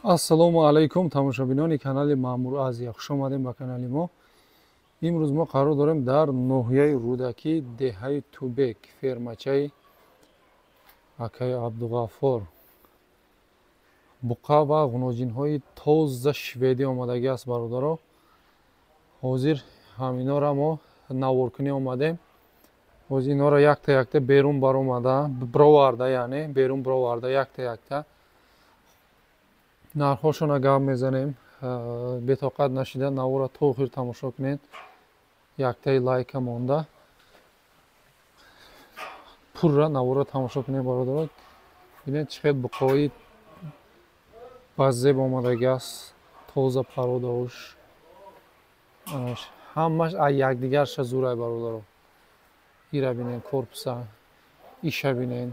Ассалому алайкум, тамошобинони канали Маъмур Азия. Хуш омадем ба канали мо. Имрӯз мо қарор дорем дар ноҳияи Рӯдакӣ, деҳаи Тубек, фермачаи акаи Абдуғаффор. Буқа ва ғуноҷинҳои тоза шведӣ омадагӣ аст, бародаро. Ҳозир ҳаминора мо наворкунӣ омадем. Ҳозир инора якта якта берун баромада, бироварда, яъне берун бироварда якта якта. Нархҳошона гап мезанем. Бетоқат нашида навора то охир тамошо кунед. Яктаи лайка монда. Пурра навора тамошо кунед, бародаро. Бинед, чӣ хел буқои базеб омадагӣ аст. Тоза пародаош. Ҳамаш аз якдигарша зурай, бародаро. Ира бинед, корпуса, иша бинед.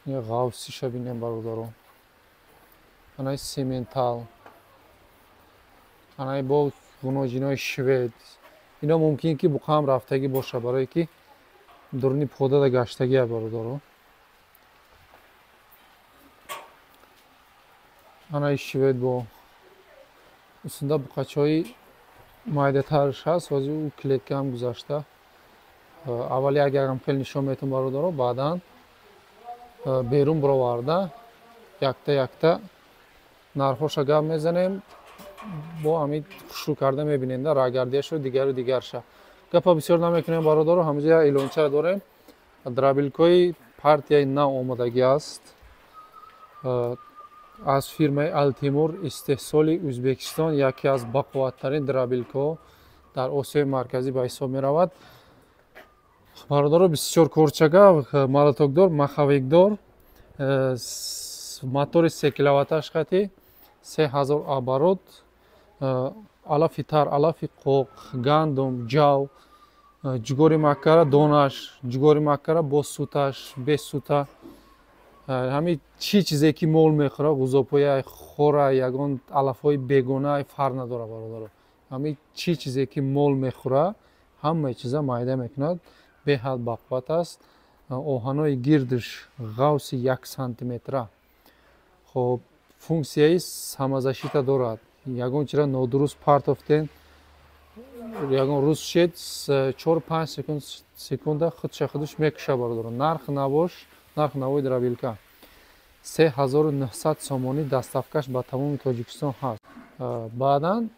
Ғавсиша бинед, бародаро. Анаи сементал, анаи бо ғуноҷинои швед. Ино мумкин ки буқаам рафтагӣ боша, барое ки дуруни подада гаштагия, бародаро. Анаи швед бо усунда буқачаҳои майдатарш ҳаст. Ҳозир ӯ клеткаам гузашта. Аввал як якам хел нишон метон, бародаро, баъдан берун бироварда якта якта нархҳоша гап мезанем. Бо ҳамин хушрӯ карда мебинем да рагардияшо дигару дигарша. Гапа бисёр намекунем, бародаро. Ҳаминҷо як эълонча дорем. Дробилкои партияи нав омадагӣ аст аз фирмаи Алтимур, истеҳсоли Ӯзбекистон, яке аз бақувваттарин дробилкҳо дар Осиёи Марказӣ ба ҳисоб меравад. Бародаро, 24 корчага, молотокдор, маховикдор, мотори 3 киловатташ қати 3000 оборот, алафи тар, алафи қоқ, гандум, ҷав, ҷугори маккара донаш, ҷугори маккара бо суташ, без сута. Ҳамин чӣ чизе ки мол мехӯра, ғизопоя, хора, ягон алафҳои бегона фарқ надора, бародаро. Ҳамин чӣ чизе ки мол мехӯра, ҳамаи чиза майда мекунад, беҳад бақувват аст. Оҳанои гирдиш ғавси 1 сантиметра. Хоб, функсияи самозащита дорад. Ягон чира нодуруст партофтен, ягон рӯз шед, 4-5 секунда худша худаш мекуша, бародаро. Нарх навош, нарх навои дробилка 3900 сомонӣ, доставкаш ба тамоми Тоҷикистон ҳаст. Баъдан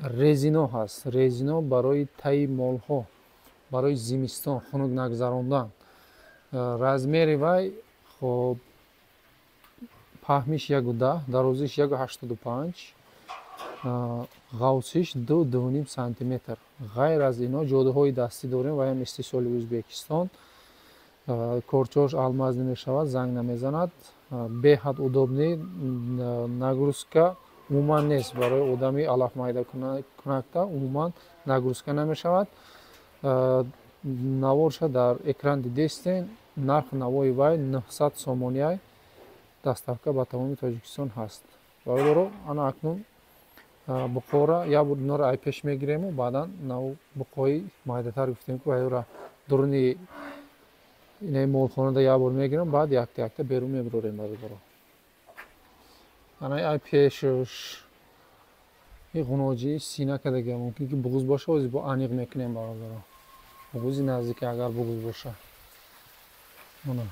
резино ҳаст. Резино барои таи молҳо, барои зимистон хунук нагзарондан. Размери вай, хоб, паҳмиш 1,10, дарозиш 1,85, ғавсиш 2,5 сантиметр. Ғайр аз ино ҷодуҳои дастӣ дорем, ваям истеҳсоли Ӯзбекистон. Корчош алмаз намешавад, занг намезанад, беҳад удобный, нагрузка умуман нест барои одами алаф майда кунакта, умуман нагрузка намешавад. Наворша дар экран дидестен, нарх навои вай 900 сомониай, доставка ба тамоми Тоҷикистон ҳаст. Бародаро, ана акнун буқора як бор инора ай пеш мегирему, баъдан нав буқои майдатар гуфтем, ки вайора дуруни инаи молхонада як бор мегирам, баъд якта якта берун мебурорем, бародаро. Ана ай пешш и ғуноҷии сина кардагия, мумкин ки буғуз боша, ҳозир бо аниқ мекунем, бародаро. Буғузи наздик агар буғуз боша. Ана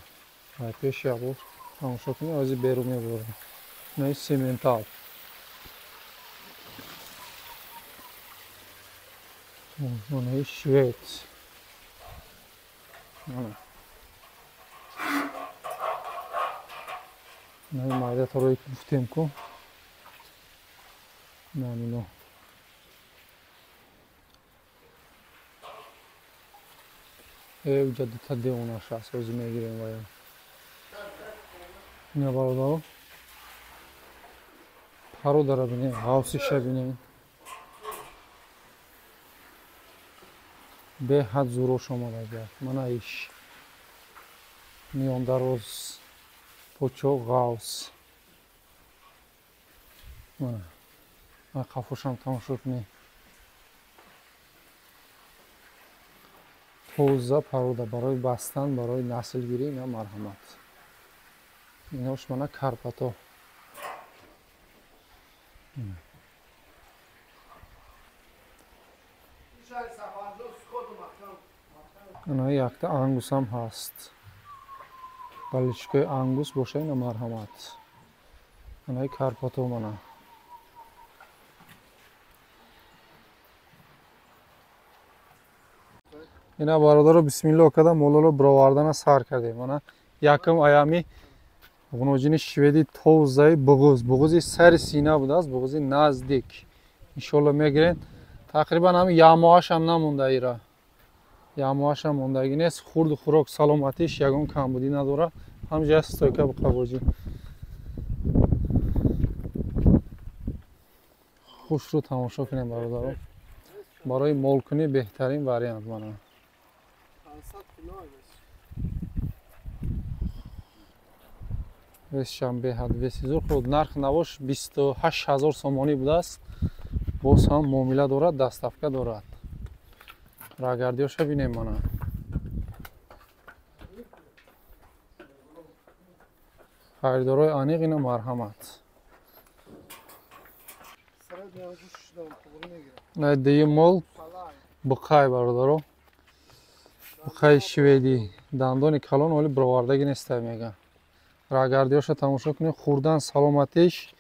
ай пеш як бор тамошо кунем, ҳозир берун мебурорем. Инаи сементал. Инаи швед. Ана инаи майдаторое ки гуфтем ку. Намино. Уҷа дута девонаш аст, ҳозир мегирем вая. Ина, бародаро, пародара бинед, ғавсиша бинед. Беҳад зурош омадагиаст. Мана иш миёндароз, почо ғавс. Мана қафошам тамошо кунед. Тоза парода барои бастан, барои наслгирӣ, ина марҳамат. Инош мана Карпато. Ана якта ангусам ҳаст. Баличкаи ангус боша, ина марҳамат. Анаи карпато мана. Ина бародаро, бисмиллоҳ када молоро бировардана сар кардем. Мана якум аями ғуноҷини шведи тозаи буғуз. Буғузи сари сина будааст, буғузи наздик. Иншолло мегирен. Тақрибан ҳами ямоашам намонда ира. Ямоашам мондагӣ нест. Хурду хӯрок, саломатиш ягон камбудӣ надорад. Ҳамҷа стойка буқабоҷӣ. Хушрӯ тамошо кунем бародаро. Барои молкунӣ беҳтарин вариант мана. Весшам беҳад веси зур. Хуб, нарх навош 28 000 сомонӣ будааст. Боз ҳам муомила дорад, доставка дорад. Рагардиёша бинем мана. Харидорои аниқ ина марҳамат. Дуюм мол буқай бародаро. Буқаи шведӣ. Дандони калон, оли бировардагӣ нестай мегӯянд. Рагардиёша тамошо кунем. Хӯрдан, саломатиш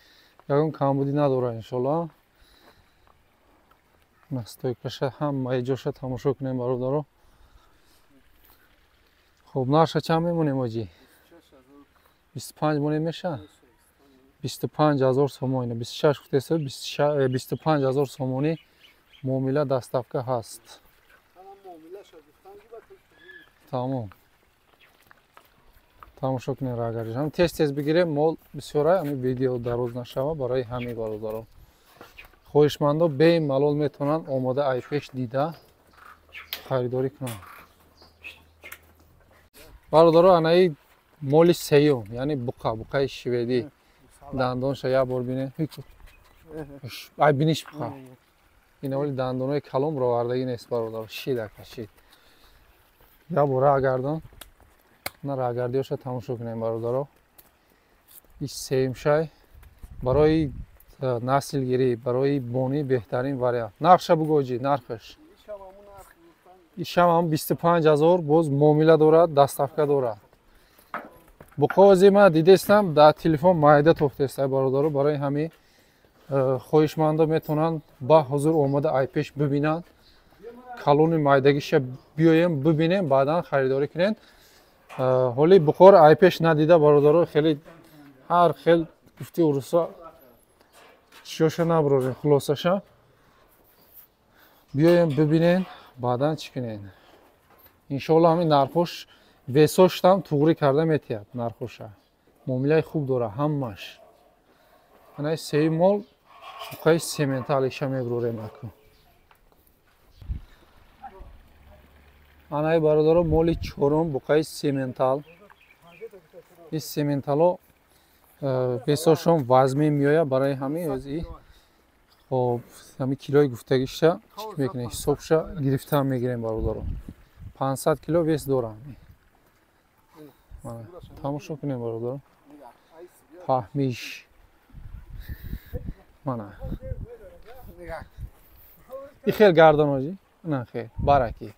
ягон камбудӣ надорад иншолло. Настойкаша ҳамаи ҷоша тамошо кунем бародаро. Хуб, нарша чанд мемонем оҷӣ? 25 монем меша? 25 000 сомонӣ. 26 гуфтеса, 25 000 сомонӣ, муомила, доставка ҳаст. Тамом. Тамошо кунем рагариш. Ҳам тез тез бигирем, мол бисёра, ҳами видео дароз нашава барои ҳамин бародаро. Хоҳишмандо бемалол метавонанд омода айпеш дида харидорӣ кунанд. Бародаро, анаи моли сеюм, яъне буқа, буқаи шведӣ. Дандонша як бор бинем. Ай биниш буқа. Ин оли дандонои калон бировардагӣ нест бародаро. Шид ака, шид. Як бор рагардон. На рагардиёша тамошо кунем бародаро. Иш сеюм шай барои наслгирӣ, барои бонӣ беҳтарин вариант. Нархша бугӯ, нархаш. Ишам ҳам 25 000, боз муомила дорад, доставка дорад. Буқози ман дидестам дар телефон майда тофтестай бародаро, барои ҳамин хоҳишмандо метавонанд ба ҳузур омада айпеш бибинанд. Калони майдагиша биёем бибинем, баъдан харидорӣ кунед. Ҳоли буқор айпеш надида бародаро, хеле ҳар хел гуфти урусо чиёша набарорем, хулосаша. Биёем бибинен, баъдан чӣ кунед. Иншоалло ҳамин нархош весоштам туғрӣ карда метиҳад нархоша. Муомилаи хуб дора ҳамаш. Анаи сеюм мол буқаи сементал иша мебурорем аку. Анаи бародаро, моли чорум буқаи сементал. Ин сементало весошон вазмин меояд, барои ҳамин ози хоб ҳамин килои гуфтагиша чӣ мекунем, ҳисобша гирифта мегирем бародаро. 500 кило вес дорам. Тамошо кунем бародаро. Фаҳмиш. Мана. И хел гардон оҷи? На хел, бараки.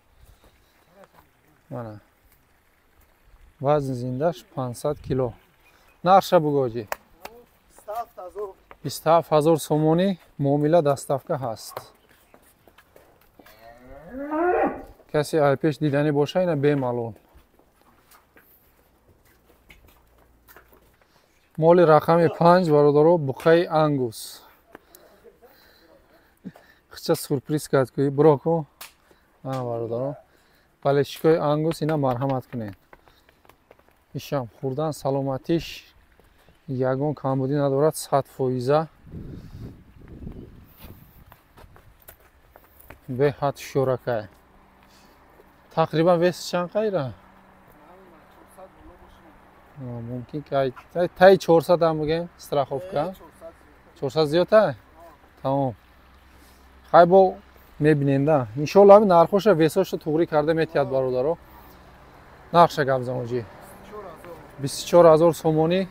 Мана. Вазни зиндаш 500 кило. Нарша бугӯ оҷи. 27 000 сомонӣ, муомила, доставка ҳаст. Касе айпеш диданӣ боша, ина бемалол. Моли рақами 5 бародаро, буқаи ангус. Хича сюрприз кард кӯи броко. Ана бародаро. Балешикои ангус ина марҳамат кунед. Ишам хӯрдан, саломатиш ягон камбудӣ надорад, 100%. Беҳад шӯракай. Тақрибан вес чанд қайра? Мумкин ки таи 400 ҳам бигем, страховка. 400 зиёд? Тамом. Хай бо мебинем да. Иншоалло ҳамин нархоша весоша туғрӣ карда метиҳад бародаро. Нархша гап зан оҷи. 24 000 сомонӣ,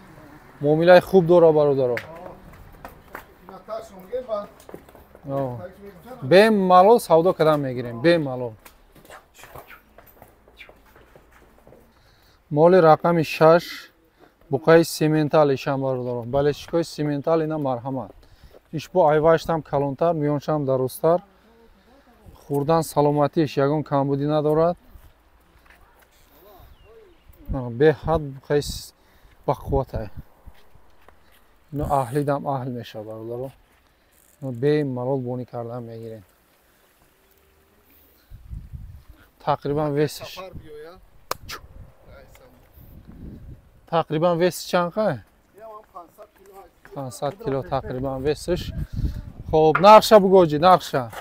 муомилаи хуб дора бародаро. Бемалол савдо кардан мегирем, бемалол. Моли рақами 6 буқаи сементал ишам бародарон. Балешикои сементал ина марҳамат. Ишбо айваштам калонтар, миёншам дарозтар. Хӯрдан саломатиш ягон камбудӣ надорад. Беҳад буқаи бақувватай. Ино аҳлидам аҳл мешавад бародарон. Бемалол бонӣ кардан мегирем. Тақрибан весиш. Тақрибан вес чанд қай? 500 кило тақрибан весиш. Хоб, нархша бугоҷи, нархша.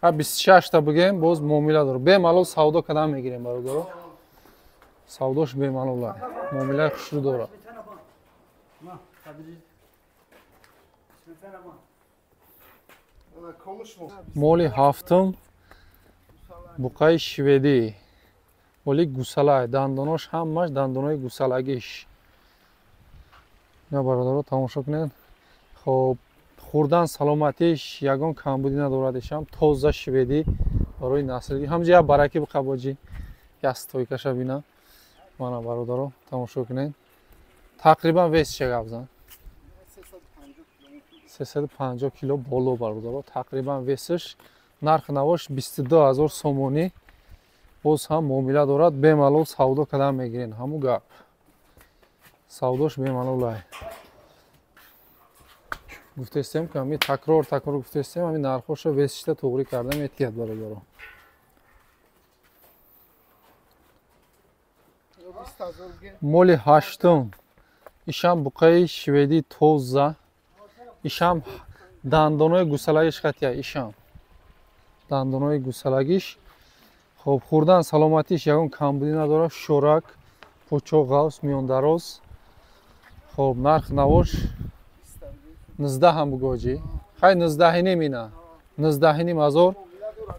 Ха 26 та бугем, боз муомила дорад. Бемалол савдо кардан мегирем бародаро. Савдош бемалол ай. Муомилаи хушрӯ дорад. Моли ҳафтум буқаи шведӣ. Моли гусалай, дандонош ҳамаш дандонои гусалагиш. Ина бародаро тамошо кунед. Хоб, хӯрдан саломатиш ягон камбудӣ надорад ишам, тоза шведӣ барои наслгӣ. Ҳамҷа як баракӣ буқа боҷӣ, як стойкаша бина. Мана бародаро тамошо кунед. Тақрибан вес ча гап зан? 350 кило боло бародаро. Тақрибан весиш. Нарх навош 22 000 сомонӣ. Боз ҳам муомила дорад, бемалол савдо кардан мегирен. Ҳаму гап. Савдош бемалол ай. Гуфтестем ки ҳами такрор такрор гуфтестем, ҳами нархҳоша весишта туғрӣ карда метиҳад бародаро. Моли ҳаштум. Ишам буқаи шведӣ тоза. Ишам дандонои гусалагиш қатия, ишам. Дандонои гусалагиш. Хоб, хӯрдан саломатиш ягон камбудӣ надорад. Шорак, пучоқ ғавс, миёндароз. Хоб, нарх навош 19 ҳам бугоҷӣ. Хай 19,5 ина. 19,5 ҳазор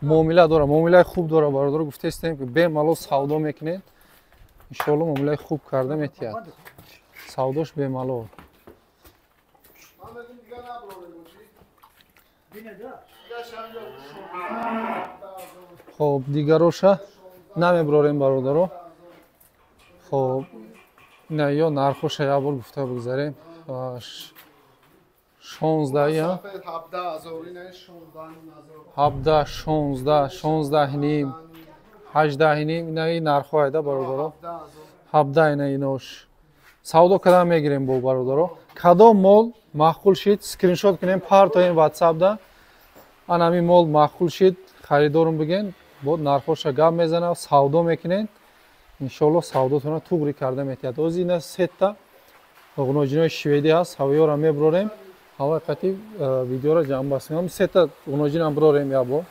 муомила дорад. Муомилаи хуб дорад бародаро. Гуфтестем ки бемалол савдо мекунед. Иншоалло муомилаи хуб карда метиҳад. Савдош бемалол. Хоб, дигароша намеброрем бародаро. Хоб, ина ё нархоша як бор гуфта бигзарем. 16 17 16 16,5 18,5 ина ин нархҳо айда бародаро. 17 ина инош. Савдо кардан мегирем бо бародаро. Кадом мол маъқул шид, скриншот кунем, партоем WhatsApp-да. Ан ҳамин мол маъқул шид, харидорум биген, бо нархҳоша гап мезанад, савдо мекунед. Иншоалло савдотонро туғрӣ карда метиҳад. Ози ина сетта ғуноҷинои шведӣ ҳаст, ҳавоёро меброрем. Ҳавои қатӣ видеоро ҷамъбаст мекунем. Сетта ғуноҷинам брорем як бор.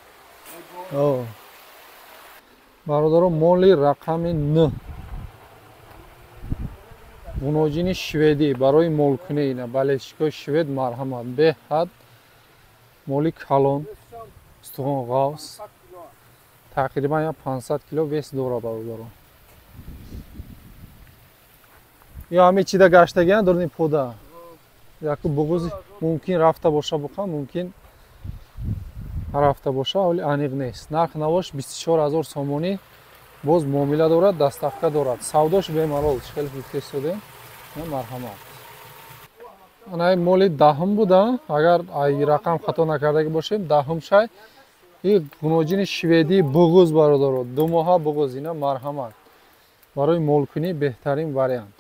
Бародаро, моли рақами 9. Ғуноҷини шведӣ барои молкунӣ ина, балешикои швед марҳамат. Беҳад моли калон, устухон ғавс. Тақрибан 500 кило вес дора бародаро. Ё ҳами чида гаштагиан дурни пода. Яку буғуз мумкин рафта боша буқа, мумкин рафта боша, вале аниқ нест. Нарх навош 24 000 сомонӣ. Боз муомила дорад, доставка дорад. Савдош бемалол, хеле гуфтестодем. Марҳамат. Ана моли даҳум буда, агар ай рақам хато накардаги бошем, даҳум шай. И ғуноҷини шведӣ буғуз бародаро, 2 моҳа буғуз ина марҳамат. Барои молкунӣ беҳтарин вариант.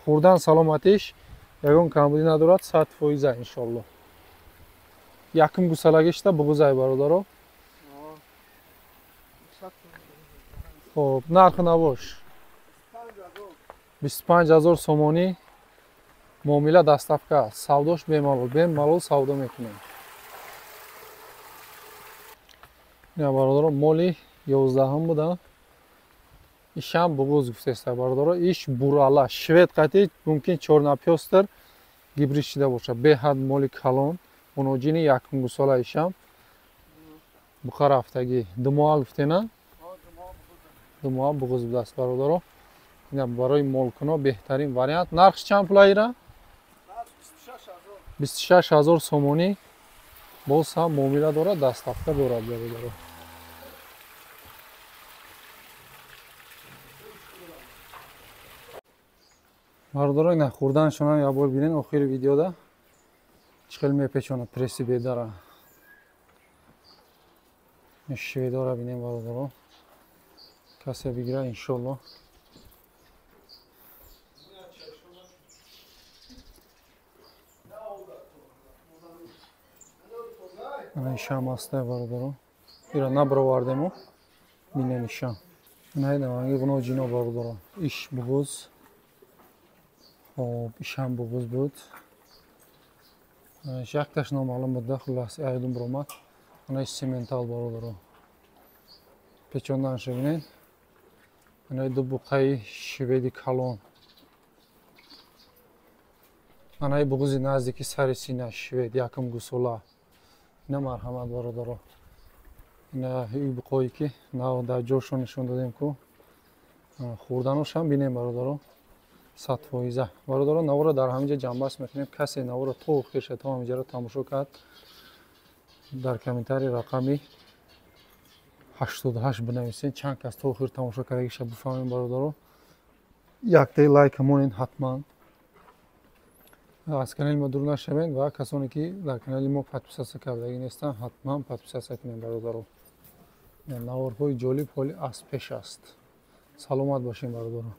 Хӯрдан саломатиш ягон камбудӣ надорад, 100% иншоалло. Якум гусалагишта буғузай бародаро. Хоб, нарх навош 25 000 сомонӣ. Муомила доставка аст. Савдош бемалол, бемалол савдо мекунем. Ина бародаро, моли 11 буда. Ишам буғуз гуфтеста бародаро. Иш бурала, швед қатӣ мумкин чорнапёстр гибрид шида бошад. Беҳад моли калон, ғуноҷини якум гусола ишам. Буқа рафтагӣ. 2 моҳа гуфтена? 2 моҳа буғуз будааст бародаро. Ина барои молкуно беҳтарин вариант. Нархш чанд пул ира? 26 000 сомонӣ. Боз ҳам муомила дорад, доставка дорад бародаро. Бародаро, ина хӯрданашонам як бор бинен охири видеода чӣ хел мепечонад пресси бедара. Шведора бинем бародаро. Касе бигира иншолло. Ана ишам аста бародаро. Ира набаровардему. Бинем ишам. Ана наванги ғуно ҷино бародаро. Иш буғуз. Хоб, ишам буғуз буд. Якташ номаълум буда, хуллас айдум баромад. Ана иш сементал бародаро. Печонданша бинед. Ана ду буқаи шведи калон. Ана буғузи наздики сари сина швед, якум гусола. Ина марҳамат бародаро. Ина буқое ки нав дар ҷошон нишон додем ку. Хӯрданошам бинем бародаро. 100%. Бародаро, наворо дар ҳамин ҷо ҷамъбаст мекунем. Касе наворо то охирша то ҳамин ҷоро тамошо кард, дар комментарий рақами 88 бинависед. Чанд кас то охир тамошо кардагиша бифаҳмем бародаро. Яктаи лайк монед ҳатман. Аз канали мо дур нашавед ва касоне ки дар канали мо подписатсия кардагӣ нестанд, ҳатман подписатсия кунед бародаро. Наворҳои ҷолиб ҳоли аз пеш аст. Саломат бошед бародаро.